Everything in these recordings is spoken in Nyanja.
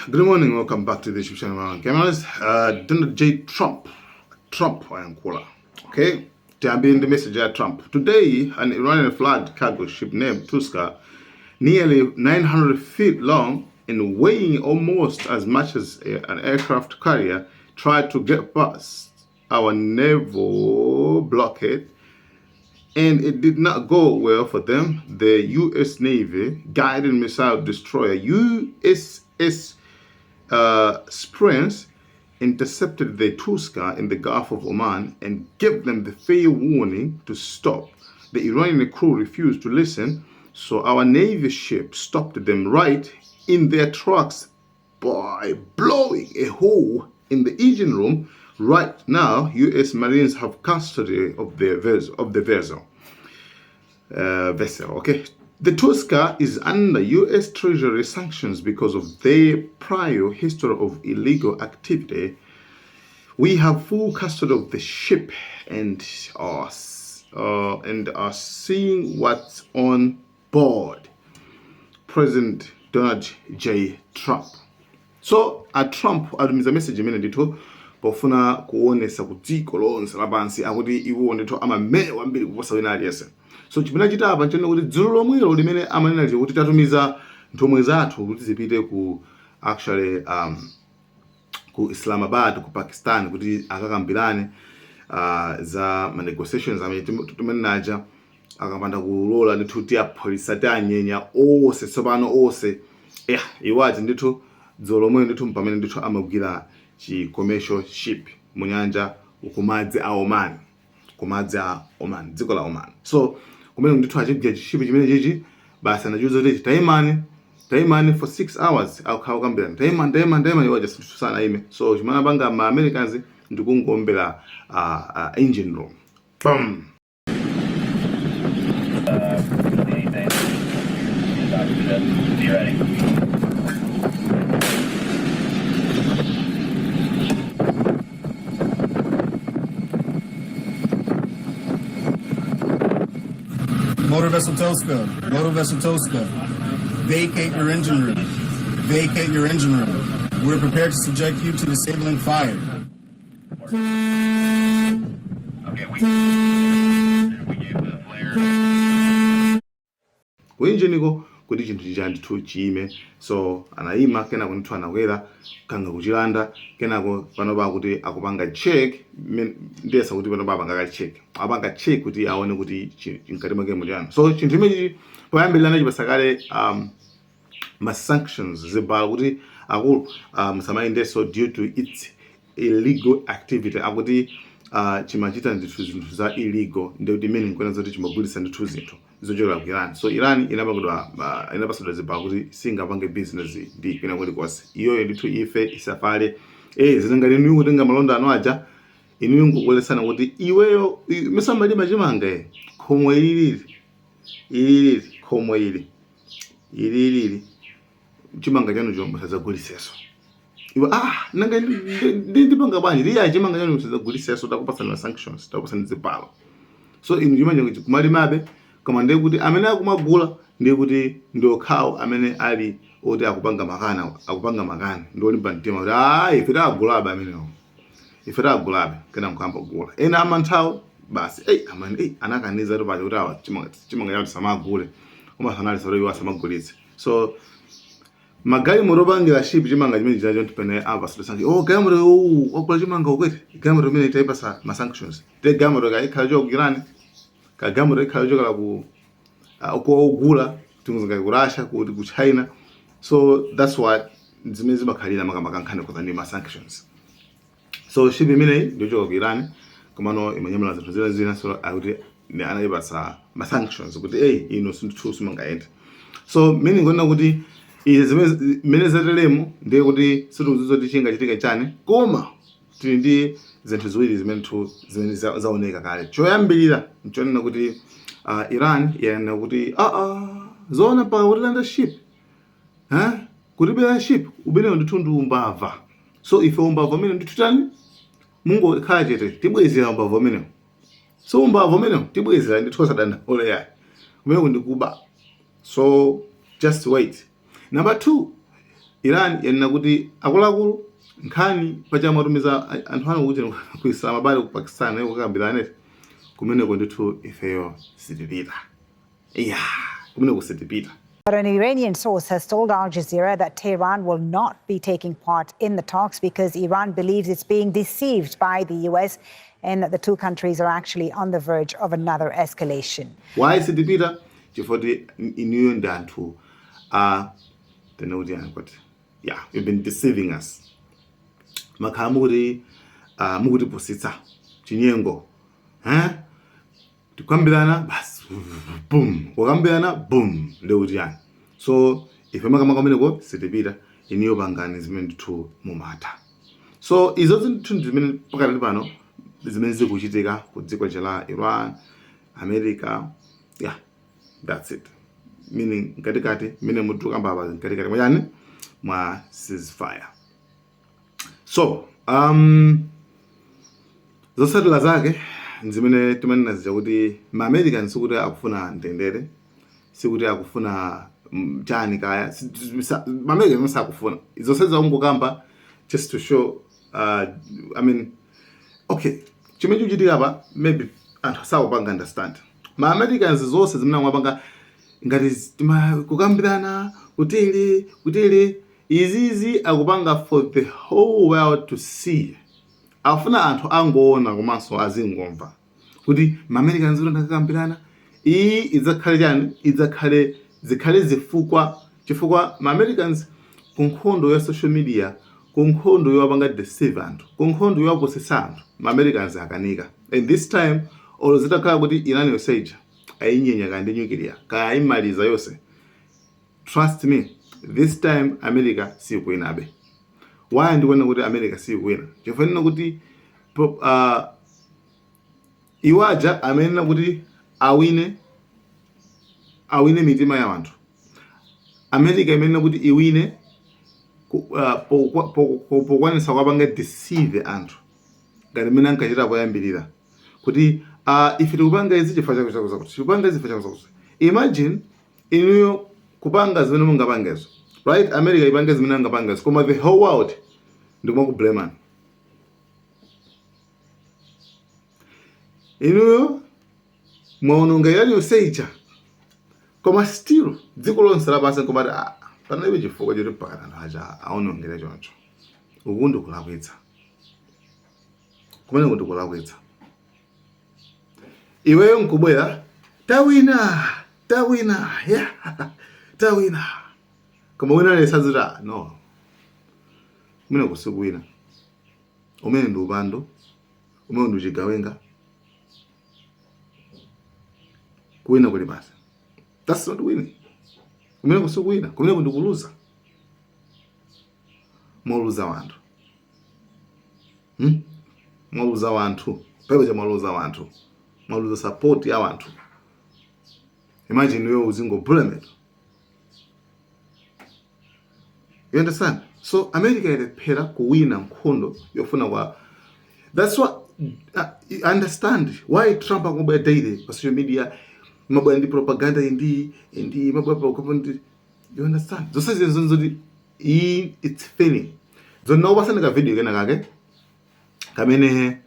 Good morning, welcome back to the YouTube channel. Malawi Cameras. Donald J. Trump, Trump wayankhula. Okay, tiyambe ndi message ya Trump. Today, an Iranian flagged cargo ship named Touska, nearly 900 feet long and weighing almost as much as an aircraft carrier, tried to get past our naval blockade and it did not go well for them. The U.S. Navy guided missile destroyer USS Spruance intercepted the Touska in the Gulf of Oman and gave them the fair warning to stop. The Iranian crew refused to listen, so our Navy ship stopped them right in their tracks by blowing a hole in the engine room. Right now, U.S. Marines have custody of the vessel. Of the vessel. Vessel. Okay. The Touska is under U.S. Treasury sanctions because of their prior history of illegal activity. We have full custody of the ship and are seeing what's on board. President Donald J. Trump. So a Trump atumiza message imene ndithu pofuna kuonesa ku dziko lonse lapansi akuti iwo ndithu amamenya kwambiri kuposa wina aliyense. So chimene achita apa nchonena kuti dzulo lomwelo limene amanena lija kuti tatumiza nthumwi zathu kuti zipite ku actually ku Islamabad ku Pakistan kuti akakambirane za ma negotiations amene timanena aja, akapanda kulola ndithu tiyaphulitsa, tianyenya onse tsopano onse. Yeah, iwo ati ndithu dzulo lomwelo ndithu pamene ndithu amagwira chi commercial ship mu nyanja kumadzi a Oman, kumadzi a Oman, dziko la Oman. So kumene ndithu achigwira chi ship chimene chichi, basi anachiuza kuti taimani, taimani for 6 hours, akukhala kukambirana, taimani, taimani, taimani, iwo aja sanayime. So chimene apanga ma Americans ndikungombera engine room, bam. Anything. Talk to ship. Be ready. Motor vessel Touska, motor vessel Touska, vacate your engine room. Vacate your engine room. We're prepared to subject you to disabling fire. Okay, we gave the flare. Ku engine ko kuti chinthu chija ndithu chiyime. So anayima, kenako ndithu anakwera kanga kuchilanda, kenako panopa akuti akupanga check. Ndiyesa kuti panopa apanga ka check, apanga check kuti aone kuti mkati mwake muchani. So chinthu chimenechi poyambirira anachipasa kale ma sanctions, zibalo, kuti akulu musamayendenso due to its illegal activity. Akuti chimachita ndithu zinthu za illegal, ndikuti imene nkuena zoti chimagulitsa ndithu zinthu zochokera ku Iran. So Iran inapangidwa, inapasidwa zibalo kuti singapange business ndi kwina kulikonse. Iyoyo ndithu ife isafale zili ngati inuyo kutenga malonda anu aja, inuyo nkukuletsana kuti iweyo musamalima chimanga, khomo ililili ililili, khomo ili ililili, chimanga chanucho musadzagulisenso. Iwe, "Ah, nanga ndipanga bwanji?" Liya, chimanga chanu musadzagulisenso, takupatsani ma sanctions, takupatsani zibalo. So inu chimanga kumalimabe, koma ndiye kuti amene akumagula ndiye kuti ndi okhawo amene ali oti akupanga makana, akupanga makani ndi olimba mtima kuti, "Ah, ife takugulabe amenewo, ife takugulabe." Kena nkuyamba kugula ena amanthawo basi. Ei, amene ei anakaniza tu paja kuti awa chimanga chawo tisamagule, koma sanali solo iwo asamagulitse. So magalimoto opangira ship chimanga chimene chinacho ntipene apa sanction. Oh, galimoto, oh, wagula chimanga ukwete galimoto imene taipasa ma sanctions te galimoto ka ikhala choka ku Iran, ka galimoto ikhala chokala ku kuogula tingozanga ku Russia, ku China. So that's what zimene zimakhalira makamaka nkhani kuza ndi ma sanctions. So ship imeneyi ndiyochoka ku Iran, komano imanyamula zinthu zina zina. So akuti ni anayipatsa ma sanctions kuti eyi, ino sindithu simangayende. So meaning kuona kuti izi zimene zimene zateremo ndiye kuti sitikudziwa kuti chingachitika chani, koma tili ndi zinthu ziwiri zimene tu zimene zaoneka kale. Choyambirira nchonena kuti Iran yanena kuti, "Ah, zoona pa kutilanda ship, eh kutibera ship, umenewo ndithu ndi umbava. So ife umbava umene ndithu tani, mungokhala chete, tibwezera umbava umenewo. So umbava umenewo tibwezera ndithu, osadandaula yayi, umenewo ndikuba. So just wait." Number two, Iran yanena kuti akuluakulu nkhani paja mwatumiza anthu anu kuti ku Islamabad ku Pakistan nayo kukambirana kumeneko ndithu ifeyo sitipita. Iya, kumeneko sitipita. But an Iranian source has told Al Jazeera that Tehran will not be taking part in the talks because Iran believes it's being deceived by the US and that the two countries are actually on the verge of another escalation. Why sitipita? Chifukwa kuti inuyo ndi anthu a tene kuti yani kuti yeah, you've been deceiving us. Makhala mukuti mukutipusitsa chinyengo. Eh? Tikukambirana basi boom, kukambirana boom ndikuti yani. So ife makamaka kumeneko sitipita inuyo pangani zimene ndithu mumatha. So izo ndithu ndi zimene pakatali pano zimene zikuchitika ku dziko la Iran, America, yeah, that's it. Meaning mkatikati mmene mutukamba apa mkatikati mwachani mwa ceasefire. So zotsatira zake nzimene timanena zija kuti ma Americans sikuti akufuna mtendere, sikuti akufuna chani kaya, ma Americans sakufuna zonse zakungokamba just to show I mean okay chimene chikuchitika apa maybe anthu sakupanga understand ma Americans zonse zimene amapanga ngati kukambirana kutili kutili izizi akupanga for the whole world to see afuna anthu angoona komanso azingomva kuti ma Americans kuti ndakakambirana iyi idzakhale chani idzakhale zikhale zifukwa chifukwa ma Americans ku nkhondo ya social media ku nkhondo yowapanga deceive anthu ku nkhondo yowapusitsa anthu ma Americans akanika and this time olo zitakhala kuti Iran yonse ija ayinyenya kaya ndi nuclear kaya ayimaliza yonse trust me this time America sikuwinabe why ndikuona kuti America sikuwina chifukwa nena kuti iwo aja amayenera kuti awine awine mitima ya anthu America imayenera kuti iwine pokwanisa kuwapanga deceive anthu ngati mmene ankachita poyambirira kuti ife tikupanga izi chifukwa chakuti chakuti chakuti tikupanga izi chifukwa chakuti chakuti imagine inuyo kupanga zimene mungapangezo right America ipange zimene angapangezo koma the whole world ndikumakublemani inuyo mwaononga Iran yonse ija koma still dziko lonse lapansi nkumati ah, panalibe chifukwa choti mpaka anthu aja aonongere choncho uku ndikulakwitsa kumeneko ndikulakwitsa iweyo nkubwera tawina tawina yeah tawina koma wina aliyense aziti ah, no kumeneko sikuwina umene ndi upandu umene ndi uchigawenga kuwina kuli basi that's not winning kumeneko sikuwina kumeneko ndi kuluza mwaluza wanthu Mwaluza wanthu pepecha mwaluza wanthu mwaluza support ya wanthu imagine iwe uzingoblemedwa you understand so America ilephera kuwina nkhondo yofuna kwa that's what you understand why Trump akubwera daily pa social media mabwera ndi propaganda ndi ndi mabwera pa ndi you understand zonse zizo zoti iyi it's failing so ndakupasani ka video kena kake kamene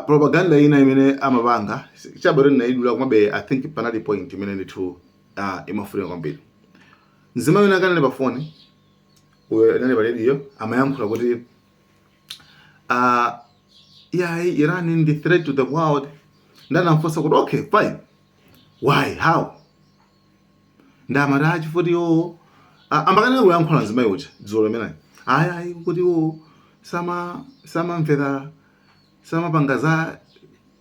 propaganda ina imene amapanga chabwino ndinaidula komabe i think panali point imene ndithu imafunika kwambiri mzimayi wina akanali pa foni uyo anali pa radio amayankhula kuti yayi Iran ndi threat to the world ndanamfunsa kuti okay fine why how ndamati achi chifukwa iwowo amakanika kuyankhula mzimayi uja dzulo limeneyi ayi ayi kuti iwowo sama samamvera samapanga za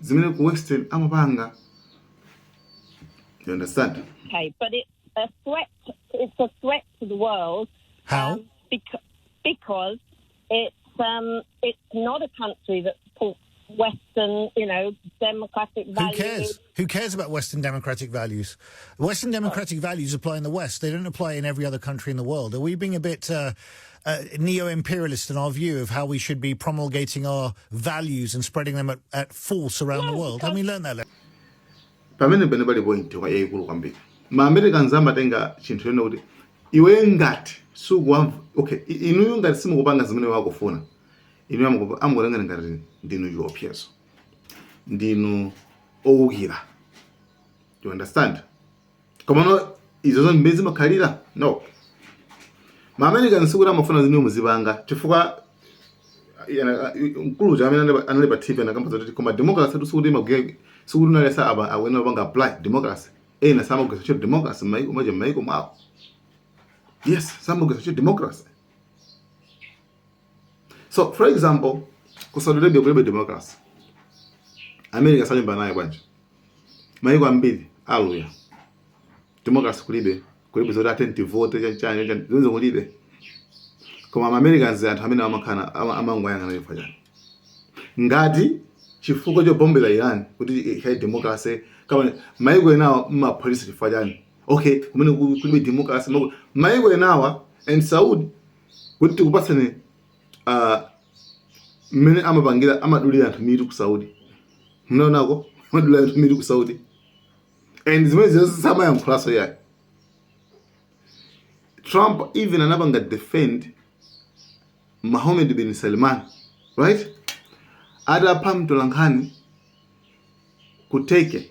zimene ku western amapanga you understand Okay, but it's a threat. It's a threat to the world. How? Because it's not a country that supports Western, democratic Who values. cares? Who cares about Western democratic values? Western democratic values apply in the West. They don't apply in every other country in the world. Are we being a bit neo-imperialist in our view of how we should be promulgating our values and spreading them at force around the No, world? Haven't we learned that lesson? Pamene pene pali point yayikulu kwambiri ma Americans amatenga chinthu chonena kuti iwe ngati Sukuwamva, okay, inuyo ngati simukupanga zimene wakufuna, inuyo amukutengani ngati ndinu chiopsezo, ndinu owukira, you understand? Komano izozo mmene zimakhalira, no, ma American sikuti amafuna zimene muzipanga, chifukwa mkulu uja amene anali pa TV anakamba zoti koma democracy tu sikuti imagwira, sikuti unalesa apa akuyenera kupanga apply democracy. Ena samagwiritsa ntchito democracy m'mayiko mwaje, m'mayiko mwawo, yes, samagwiritsa ntchito democracy. So for example, ku Saudi Arabia kulibe democracy, America salimba nayo bwanji? Mayiko ambiri aluya democracy kulibe, kulibe zoti ati tivote chanchani chani, zimenezo kulibe. Koma ma Americans, anthu amene amakhala amangoyang'ana chifukwa chani? Ngati chifukwa chobombera Iran kuti ikhale democracy, kama mayiko enawa mmaphulisa chifukwa chani? Okay, kumene kulibe democracy mayiko enawa and Saudi kuti tikupatsani mmene amapangira, amadulira anthu mitu ku Saudi, mnaonako amadulira anthu mitu ku Saudi, and zimene zonse samayankhulaso yayi. Trump even anapanga defend Mohammed bin Salman, right, atapha mtolankhani ku Turkey.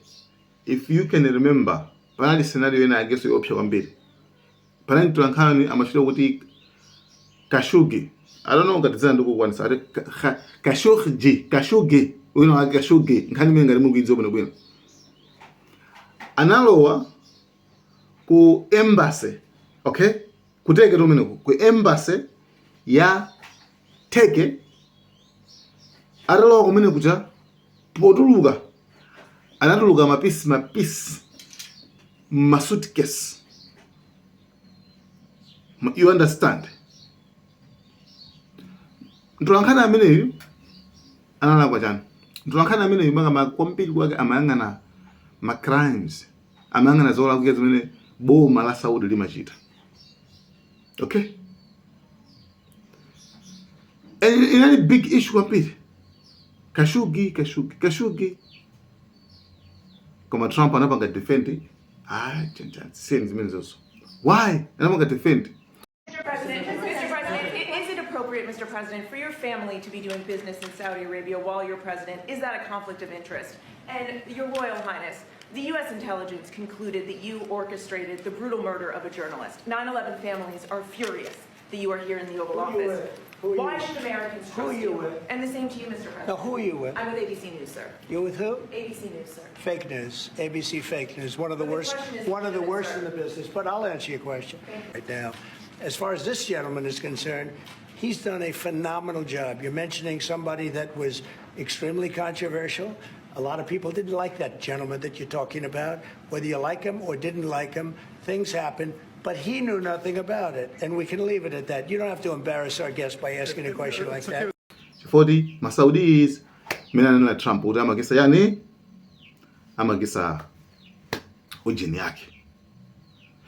If you can remember, panali scenario ina yakenso yoopsa kwambiri. Panali mtolankhani amachita kuti Khashoggi, I don't know ngati dzina ndikukwanisa, ati Khashoggi, Khashoggi, wina wake Khashoggi, nkhani imene ngati mukuidziwa bwinobwino. Analowa ku embassy, okay, ku Turkey kumeneko, ku embassy ya Turkey. Atalowa kumene kuja, potuluka anatuluka mapisi mapisi ma suitcase, you understand? Mtolankhani ameneyu analakwa chani? Mtolankhani ameneyu makama kwambiri kwake amayang'ana ma crimes, amayang'ana zolakwika zimene boma la Saudi limachita, okay? And inali big issue kwambiri, Khashoggi, Khashoggi, Khashoggi. Koma Trump anapanga defend, ah, siyeni zimenezozo. Why anapanga defend? Mr. President, Mr. President, is it appropriate, Mr. President, for your family to be doing business in Saudi Arabia while you're president? Is that a conflict of interest? And Your Royal Highness, the U.S. intelligence concluded that you orchestrated the brutal murder of a journalist. 9/11 families are furious that you are here in the Oval Who you Office. with? Who are you Why with? should Americans Who trust are you with? And the same to you, Mr. President. Now, who are you with? I'm with ABC News, sir. You're with who? ABC News, sir. Fake news. ABC fake news. One of the But the worst. question is One of the legitimate, worst sir. in the business. But I'll answer your question right now. As far as this gentleman is concerned, he's done a phenomenal job. You're mentioning somebody that was extremely controversial. A lot of people didn't like that gentleman that you're talking about. Whether you like him or didn't like him, things happen. But he knew nothing about it, and we can leave it at that. You don't have to embarrass our guest by asking a question like that. Chifukwa ma Saudis, mmene ananena Trump kuti amakisa yani, amakisa ujeni yake.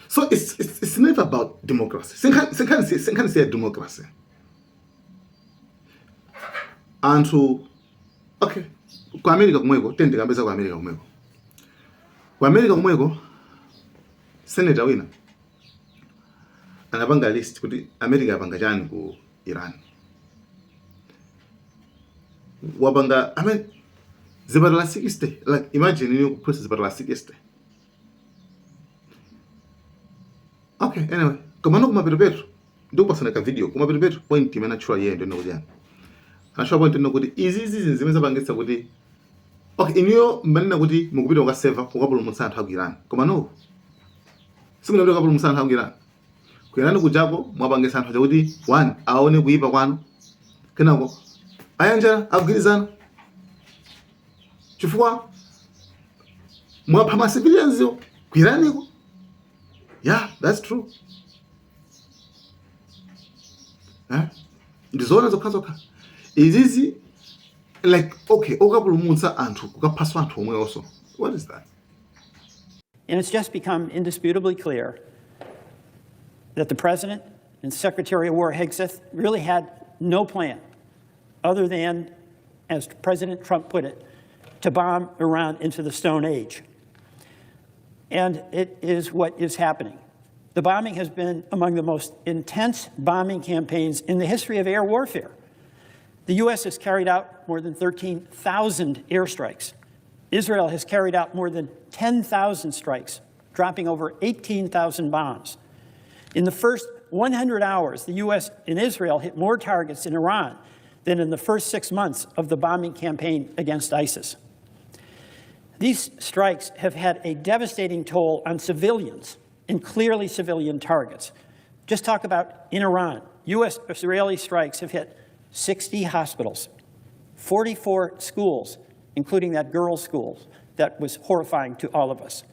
So it's never about democracy. Sinkhani siya democracy, anthu. Okay, ku America kumweko, tende kambeza ku America kumweko, ku America kumweko, senator wina anapanga list kuti America apanga chani ku Iran. Wapanga, I mean, zipatala 60. Like, imagine ine kuphulitsa zipatala 60. Okay, anyway, komano kumapeto ndikupasana ka video. Kumapeto point imene atchula iye ndino kuti yani, anatchula point ino kuti izi izi zimene zapangitsa kuti, okay, inuyo mmanena kuti mukupita kukaseva, kukapulumutsa anthu aku Iran, koma no, simunapita kukapulumutsa anthu aku Iran. Ku Iran kujako mwapangitsa anthu aja kuti one aone kuyipa kwanu, kenako ayanjana, agwirizana, chifukwa mwapha ma civilians yo ku Iraniko. Yeah, that's true, eh? Ndizoona zokha zokha izizi. Like, okay, okapulumutsa anthu kukaphaswa anthu omwewonso, what is that? And it's just become indisputably clear that the president and Secretary of War Hegseth really had no plan other than, as President Trump put it, to bomb Iran into the Stone Age. And it is what is happening. The bombing has been among the most intense bombing campaigns in the history of air warfare. The U.S. has carried out more than 13,000 airstrikes. Israel has carried out more than 10,000 strikes, dropping over 18,000 bombs. In the first 100 hours, the U.S. and Israel hit more targets in Iran than in the first 6 months of the bombing campaign against ISIS. These strikes have had a devastating toll on civilians and clearly civilian targets. Just talk about in Iran, U.S. Israeli strikes have hit 60 hospitals, 44 schools, including that girls' school that was horrifying to all of us.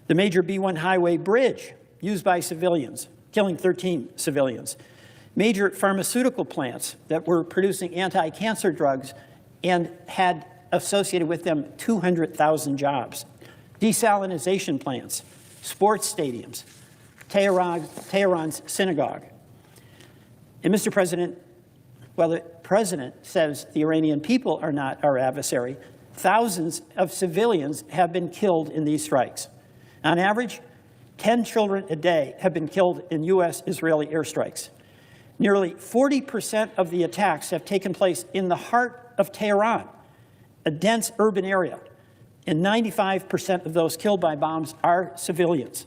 The major B1 highway bridge used by civilians, killing 13 civilians. Major pharmaceutical plants that were producing anti cancer drugs and had associated with them 200,000 jobs. Desalination plants, sports stadiums, Tehran's synagogue. And Mr. President, while the president says the Iranian people are not our adversary, thousands of civilians have been killed in these strikes. On average, 10 children a day have been killed in U.S. Israeli airstrikes. Nearly 40% of the attacks have taken place in the heart of Tehran, a dense urban area, and 95% of those killed by bombs are civilians.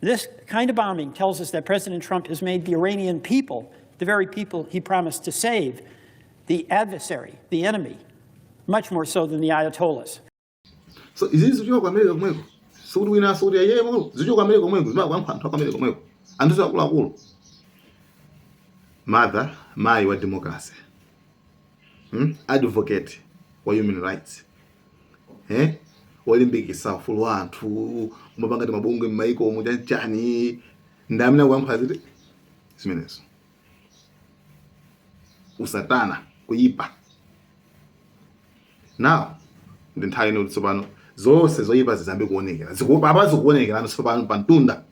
This kind of bombing tells us that President Trump has made the Iranian people, the very people he promised to save, the adversary, the enemy, much more so than the Ayatollahs. So izi zichoka ku America komweko, sikuti wina, sikuti yeye zichoka ku America komweko, zimakuyankhula anthu aku America komweko, anthu akuluakulu. Mother, mayi wa democracy, Advocate wa human rights, eh? Wolimbikitsa ufulu wa anthu, kumapanga ti mabungwe m'maiko omwe chanichani, ndi amene akuyankhula ziti zimenezo. Usatana, kuyipa. Now ndi nthawi ino kuti tsopano zonse zoyipa ziyambe kuonekera. Apa zikuonekera tsopano pa mtunda.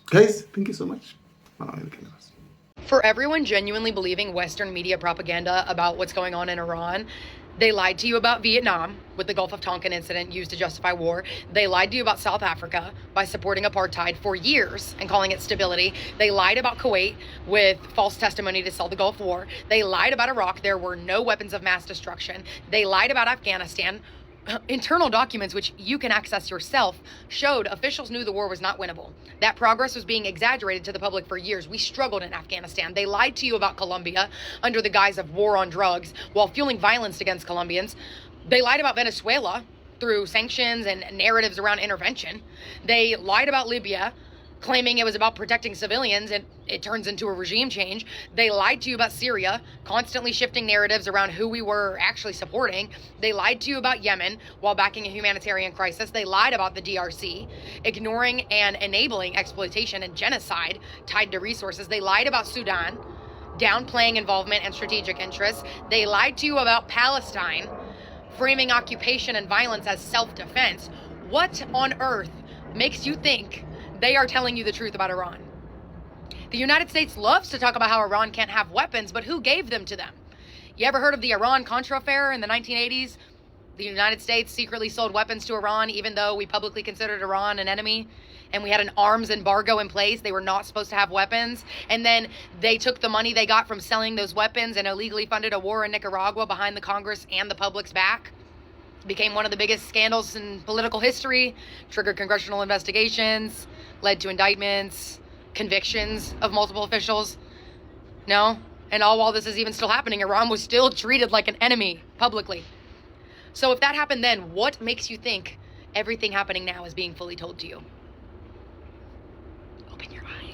Guys, thank you so much. Malawi Cameras. For everyone genuinely believing Western media propaganda about what's going on in Iran, they lied to you about Vietnam with the Gulf of Tonkin incident used to justify war. They lied to you about South Africa by supporting apartheid for years and calling it stability. They lied about Kuwait with false testimony to sell the Gulf War. They lied about Iraq. There were no weapons of mass destruction. They lied about Afghanistan. Internal documents, which you can access yourself, showed officials knew the war was not winnable. That progress was being exaggerated to the public for years. We struggled in Afghanistan. They lied to you about Colombia under the guise of war on drugs while fueling violence against Colombians. They lied about Venezuela through sanctions and narratives around intervention. They lied about Libya, claiming it was about protecting civilians, and it turns into a regime change. They lied to you about Syria, constantly shifting narratives around who we were actually supporting. They lied to you about Yemen while backing a humanitarian crisis. They lied about the DRC, ignoring and enabling exploitation and genocide tied to resources. They lied about Sudan, downplaying involvement and strategic interests. They lied to you about Palestine, framing occupation and violence as self defense. What on earth makes you think they are telling you the truth about Iran? The United States loves to talk about how Iran can't have weapons, but who gave them to them? You ever heard of the Iran Contra affair in the 1980s? The United States secretly sold weapons to Iran, even though we publicly considered Iran an enemy. And we had an arms embargo in place. They were not supposed to have weapons. And then they took the money they got from selling those weapons and illegally funded a war in Nicaragua behind the Congress and the public's back. Became one of the biggest scandals in political history, triggered congressional investigations, led to indictments, convictions of multiple officials. No? And all while this is even still happening, Iran was still treated like an enemy publicly. So if that happened then, what makes you think everything happening now is being fully told to you? Open your eyes.